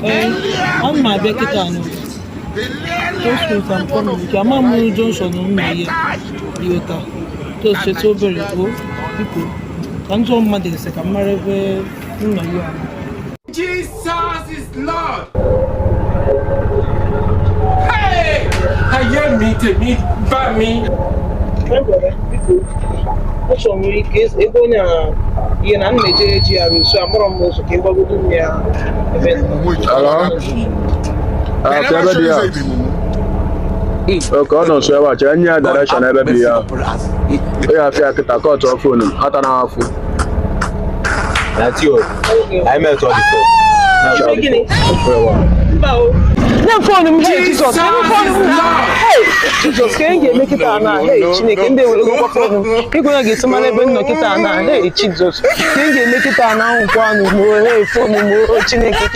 Ee, ana m abịa kịta anụ. Just wait, I'm coming. Nke ama m junction m na ihe ịghọta. Just cheta obere o, biko. Ka m jụọ mmadụ ese ka m mara ebe m nọ ihe ahụ. Jesus is Lord. Hey! Ayé mi, tèmi bá mi. Biko, achọrọ m ike ebe onye a ihe na m na-eje eji arụ nso, amụrọ m ụzọ ka ị gwagodo m ya ebe m nọ. Hello? Ah, ka ebe dị ya? Okay, ọ nọ nso ebe a, chere nye ya direction ebe bụ ya. Onye afịa kịta kọtụ phone ata na afụ. Aunty o, I met all the phone. Ime gịnị? Mba o. Nye m phone m, hey Jizọs, nye m phone m. Hey Jizọs, ka m ga-eme kịta na? Hey Chineke, ndị ewere phone m. Igwe ya ga-esi mara ebe m nọ kịta na? Hey Jizọs, ka m ga-eme kịta na? Nkwa anụ m o, hey, phone m o, Chineke.